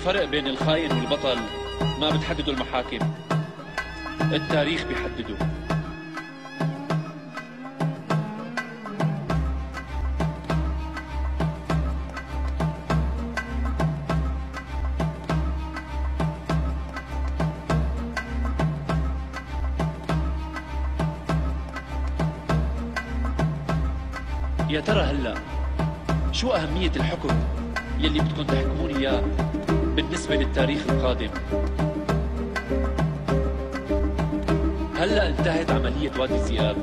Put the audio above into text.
الفرق بين الخاين والبطل ما بتحدده المحاكم، التاريخ بيحدده. يا ترى هلأ شو أهمية الحكم يلي بدكم تحكموني إياه بالنسبة للتاريخ القادم؟ هلأ انتهت عملية وادي الذئاب،